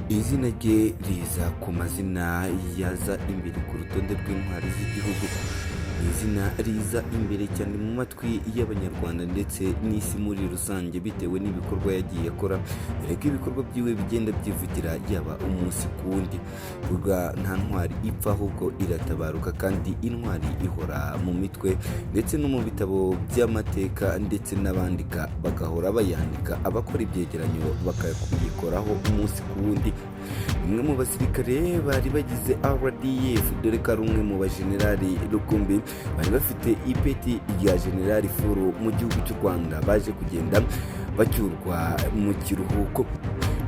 Izina rye riza ku mazina yaza imbere ku rutonde rw'intwari z'igihugu. Ni izina riza imbere cyane mu matwi y'Abanyarwanda ndetse n'isi muri rusange, bitewe n'ibikorwa yagiye akora, dore ko ibikorwa byiwe bigenda byivugira yaba umunsi ku wundi. Vuga nta ntwari ipfa ahubwo iratabaruka, kandi intwari ihora mu mitwe ndetse no mu bitabo by'amateka, ndetse n'abandika bagahora bayandika, abakora ibyegeranyo bakayikoraho umunsi ku wundi. Umwe mu basirikare bari bagize RDF, dore ko ari umwe mu bajenerali rukumbi bari bafite ipeti rya generali full mu gihugu cy'u Rwanda, baje kugenda bacyurwa mu kiruhuko.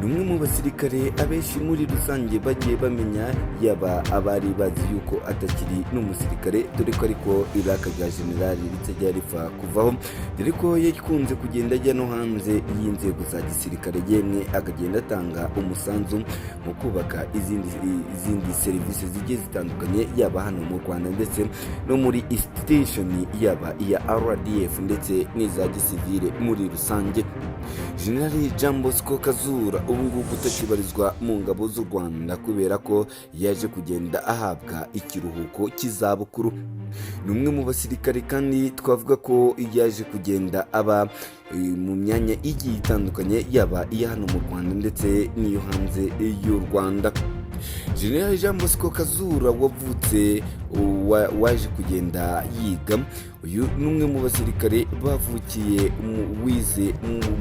Ni umwe mu basirikare abenshi muri rusange bagiye bamenya, yaba abari bazi yuko atakiri n'umusirikare, dore ko ariko iraka rya generali ritajya ripfa kuvaho, dore ko yakunze kugenda ajya no hanze y'inzego za gisirikare, yemwe akagenda atanga umusanzu mu kubaka izindi serivisi zigiye zitandukanye, yaba hano mu Rwanda ndetse no muri institution, yaba iya RDF ndetse n'iza gisivile muri rusange. Generali Jean Bosco Kazura ubu ngubu utakibarizwa mu ngabo z'u Rwanda kubera ko yaje kugenda ahabwa ikiruhuko cy'izabukuru, ni umwe mu basirikare kandi twavuga ko yaje kugenda aba mu myanya igiye itandukanye, yaba iya hano mu Rwanda ndetse n'iyo hanze y'u Rwanda. General Jean Bosco Kazura wavutse waje kugenda yiga, uyu ni umwe mu basirikare bavukiye wize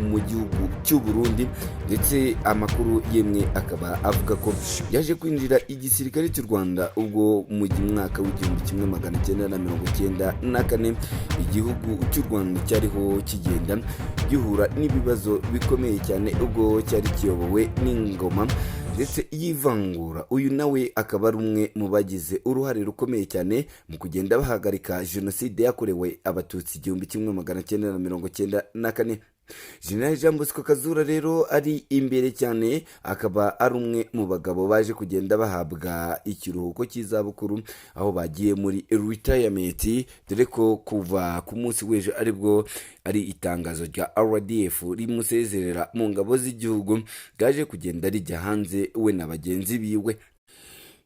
mu gihugu cy'u Burundi, ndetse amakuru yemwe akaba avuga ko yaje kwinjira igisirikare cy'u Rwanda ubwo mu mwaka w'1994 igihugu cy'u Rwanda cyariho kigenda gihura n'ibibazo bikomeye cyane, ubwo cyari kiyobowe n'ingoma ndetse y'ivangura. Uyu nawe akaba ari umwe mu bagize uruhare rukomeye cyane mu kugenda bahagarika Jenoside yakorewe Abatutsi 1994. General Jean Bosco Kazura rero ari imbere cyane, akaba ari umwe mu bagabo baje kugenda bahabwa ikiruhuko cy'izabukuru, aho bagiye muri retirement, dore ko kuva ku munsi w'ejo aribwo ari itangazo rya RDF rimusezerera mu ngabo z'igihugu ryaje kugenda rijya hanze, we na bagenzi biwe.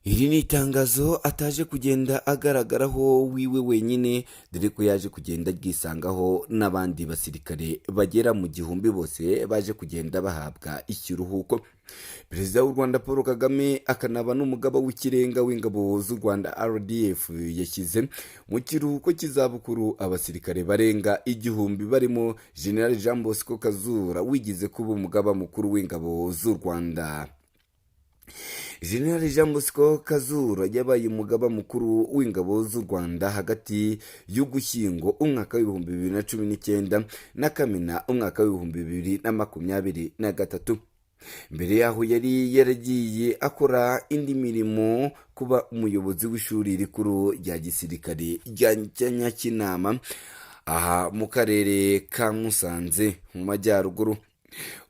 Iri ni itangazo ataje kugenda agaragaraho wiwe wenyine, dore ko yaje kugenda ryisangaho n'abandi basirikare bagera mu 1000, bose baje kugenda bahabwa ikiruhuko. Perezida w'u Rwanda Paul Kagame, akanaba n'umugaba w'ikirenga w'ingabo z'u Rwanda RDF, yashyize mu kiruhuko cy'izabukuru abasirikare barenga 1000, barimo General Jean Bosco Kazura wigize kuba umugaba mukuru w'ingabo z'u Rwanda. General Jean Bosco Kazura yabaye umugaba mukuru w'ingabo z'u Rwanda hagati y'Ugushyingo umwaka w'2019 na Kamena umwaka w'2023. Mbere yaho yari yaragiye akora indi mirimo, kuba umuyobozi w'ishuri rikuru rya gisirikare rya Nyakinama, aha mu karere ka Musanze mu majyaruguru.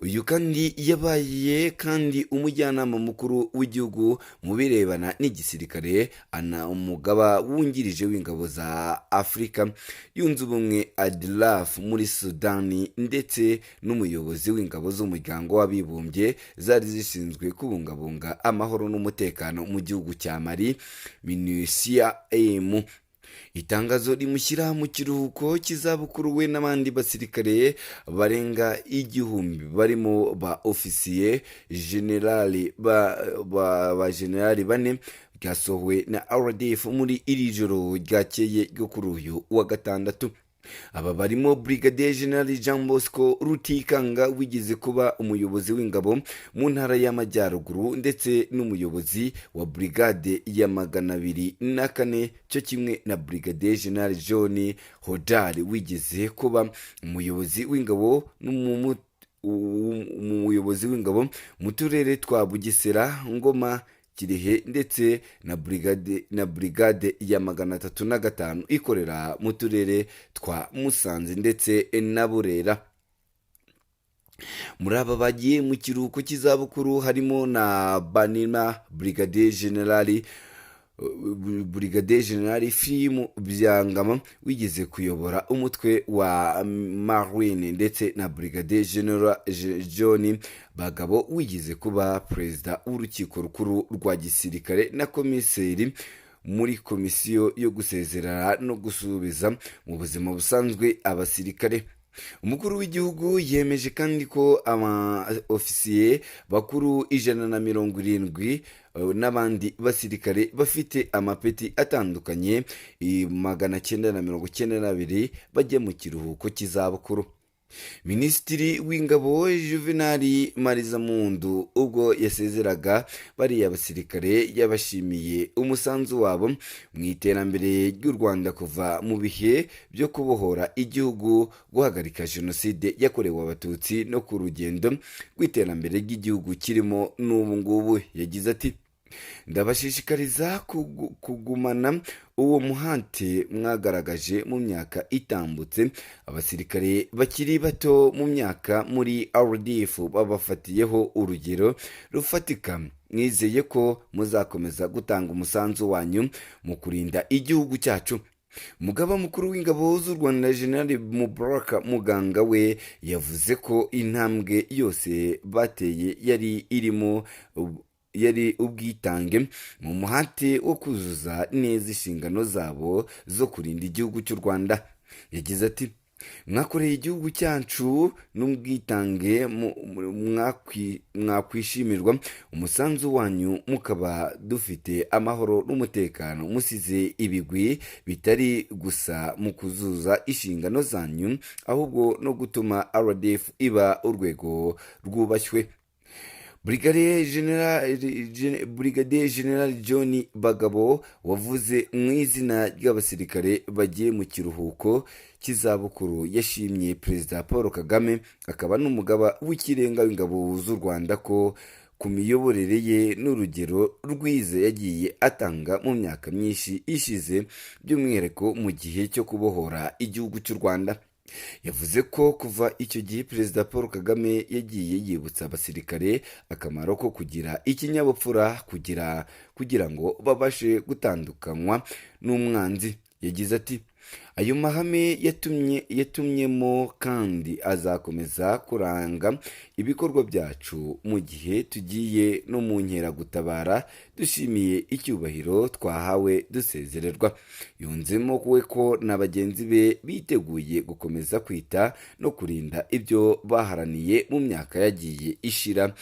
Uyu kandi yabaye kandi umujyanama mukuru w'igihugu mu birebana n'igisirikare, ana umugaba wungirije w'ingabo za Afurika Yunze Ubumwe ADLAF muri Sudani, ndetse n'umuyobozi w'ingabo z'Umuryango w'Abibumbye zari zishinzwe kubungabunga amahoro n'umutekano mu gihugu cya Mali, MINUSCA M. Itangazo rimushyira mu kiruhuko cy'izabukuru, we n'abandi basirikare barenga 1000, barimo ba ofisiye generali ba generali bane, ryasohowe na RDF muri iri joro ryakeye ryo kuri uyu wa gatandatu. Aba barimo Brigadier General Jean Bosco Rutikanga wigeze kuba umuyobozi w'ingabo mu Ntara y'Amajyaruguru ndetse n'umuyobozi wa brigade ya 204, cyo kimwe na Brigadier General John Hodari wigeze kuba umuyobozi w'ingabo umuyobozi w'ingabo mu turere twa Bugesera, Ngoma, Kirehe, ndetse na brigade ya 305 ikorera mu turere twa Musanze ndetse na Burera. Muri aba bagiye mu kiruhuko cy'izabukuru harimo na Banima Brigadier General Brigadier General Ephraim Byabagamba wigeze kuyobora umutwe wa Marine, ndetse na Brigadier General John Bagabo wigeze kuba perezida w'urukiko rukuru rwa gisirikare na komiseri muri komisiyo yo gusezerera no gusubiza mu buzima busanzwe abasirikare. Umukuru w'igihugu yemeje kandi ko aba ofisiye bakuru 170 n'abandi basirikare bafite amapeti atandukanye 992 bajya mu kiruhuko cy'izabukuru. Minisitiri w'Ingabo Juvenal Marizamunda, ubwo yasezeraga bariya basirikare, yabashimiye umusanzu wabo mu iterambere ry'u Rwanda kuva mu bihe byo kubohora igihugu, guhagarika Jenoside yakorewe Abatutsi no ku rugendo rw'iterambere ry'igihugu kirimo n'ubu ngubu. Yagize ati: "Ndabashishikariza kugumana uwo muhate mwagaragaje mu myaka itambutse. Abasirikare bakiri bato mu myaka muri RDF babafatiyeho urugero rufatika. Mwizeye ko muzakomeza gutanga umusanzu wanyu mu kurinda igihugu cyacu." Umugaba mukuru w'ingabo z'u Rwanda, General Mubaraka Muganga, we yavuze ko intambwe yose bateye yari irimo yari ubwitange mu muhate wo kuzuza neza inshingano zabo zo kurinda igihugu cy'u Rwanda. Yagize ati: "Mwakoreye igihugu cyacu n'ubwitange, mwakwishimirwa umusanzu wanyu mukaba dufite amahoro n'umutekano. Musize ibigwi bitari gusa mu kuzuza inshingano zanyu, ahubwo no gutuma RDF iba urwego rwubashywe." Brigadier General John Bagabo, wavuze mu izina ry'abasirikare bagiye mu kiruhuko cy'izabukuru, yashimye Perezida Paul Kagame akaba n'umugaba w'ikirenga w'ingabo z'u Rwanda ko ku miyoborere ye n'urugero rwiza yagiye atanga mu myaka myinshi ishize, by'umwihariko mu gihe cyo kubohora igihugu cy'u Rwanda. Yavuze ko kuva icyo gihe Perezida Paul Kagame yagiye yibutsa abasirikare akamaro ko kugira ikinyabupfura kugira ngo babashe gutandukanywa n'umwanzi. Yagize ati: "Ayo mahame yatumyemo kandi azakomeza kuranga ibikorwa byacu mu gihe tugiye no mu nkeragutabara. Dushimiye icyubahiro twahawe dusezererwa." Yunzemo we ko na bagenzi be biteguye gukomeza kwita no kurinda ibyo baharaniye mu myaka yagiye ishira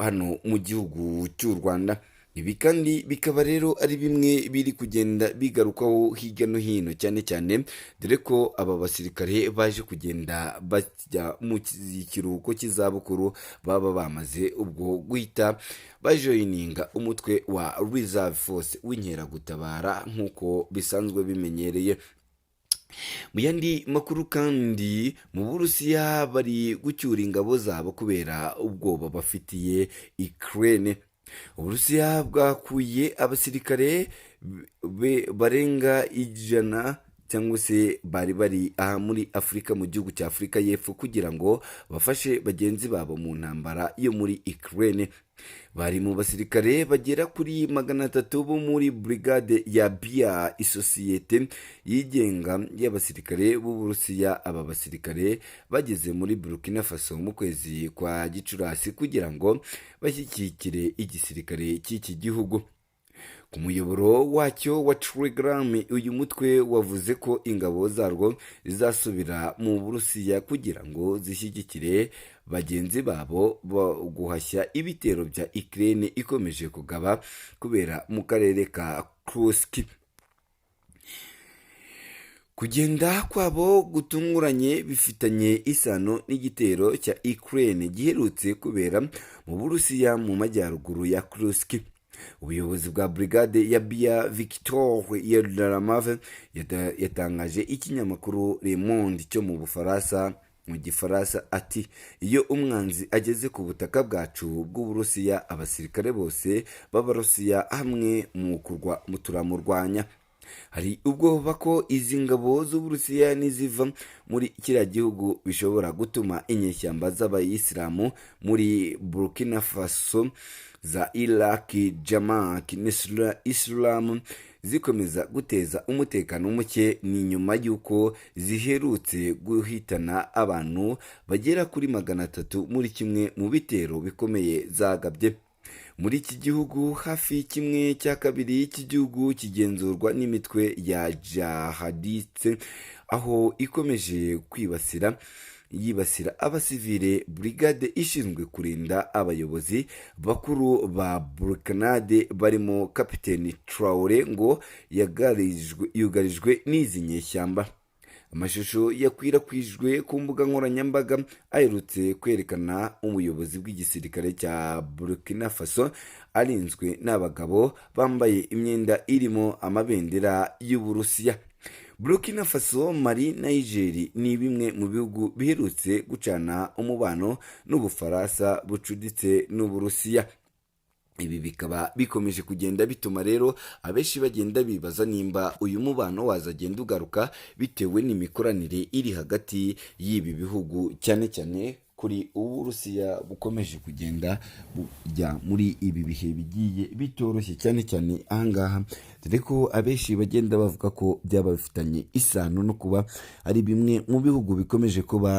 hano mu gihugu cy'u Rwanda. Ibi kandi bikaba rero ari bimwe biri kugenda bigarukwaho hirya no hino, cyane cyane dore ko aba basirikare baje kugenda bajya mu kiruhuko cy'izabukuru baba bamaze ubwo guhita bajoininga umutwe wa Reserve Force w'inkeragutabara nk'uko bisanzwe bimenyereye. Mu yandi makuru kandi, mu Burusiya bari gucyura ingabo zabo kubera ubwoba bafitiye Ukraine. Uburusiya bwakuye abasirikare barenga 100 cyangwa se bari aha muri Afurika, mu gihugu cya Afurika y'Epfo, kugira ngo bafashe bagenzi babo mu ntambara yo muri Ukraine. Bari mu basirikare bagera kuri 300 bo muri brigade ya Bia, isosiyete yigenga y'abasirikare b'Uburusiya. Aba basirikare bageze muri Burkina Faso mu kwezi kwa Gicurasi kugira ngo bashyigikire igisirikare cy'iki gihugu. Ku muyoboro wacyo wa Telegram, uyu mutwe wavuze ko ingabo zarwo zizasubira mu Burusiya kugira ngo zishyigikire bagenzi babo guhashya ibitero bya Ukraine ikomeje kugaba kubera mu karere ka Kursk. Kugenda kwabo gutunguranye bifitanye isano n'igitero cya Ukraine giherutse kubera mu Burusiya mu majyaruguru ya Kursk. Ubuyobozi bwa brigade ya Bia, Victor Yedaramave, yatangaje ikinyamakuru Le Monde cyo mu Bufaransa mu Gifaransa ati: "Iyo umwanzi ageze ku butaka bwacu bw'Uburusiya, abasirikare bose b'Abarusiya hamwe mu turamurwanya." Hari ubwoba ko izi ngabo z'Uburusiya niziva muri kiriya gihugu bishobora gutuma inyeshyamba z'Abayisilamu muri Burkina Faso za Iraq Jamaat Islam zikomeza guteza umutekano muke. Ni nyuma y'uko ziherutse guhitana abantu bagera kuri 300 muri kimwe mu bitero bikomeye zagabye muri iki gihugu. Hafi kimwe cya kabiri cy'igihugu kigenzurwa n'imitwe ya jihadiste, aho ikomeje kwibasira yibasira abasivile. Brigade ishinzwe kurinda abayobozi bakuru ba Burkinabé barimo Kapiteni Traore ngo yugarijwe n'izi nyeshyamba. Amashusho yakwirakwijwe ku mbuga nkoranyambaga aherutse kwerekana umuyobozi bw'igisirikare cya Burkina Faso arinzwe n'abagabo bambaye imyenda irimo amabendera y'Uburusiya. Burkina Faso, Mali, Niger ni bimwe mu bihugu biherutse gucana umubano n'Ubufaransa bucuditse n'Uburusiya. Ibi bikaba bikomeje kugenda bituma rero abenshi bagenda bibaza nimba uyu mubano wazagenda ugaruka bitewe n'imikoranire iri hagati y'ibi bihugu, cyane cyane kuri Uburusiya bukomeje kugenda bujya muri ibi bihe bigiye bitoroshye cyane cyane ahangaha, dore ko abenshi bagenda bavuga ko byaba bifitanye isano no kuba ari bimwe mu bihugu bikomeje kuba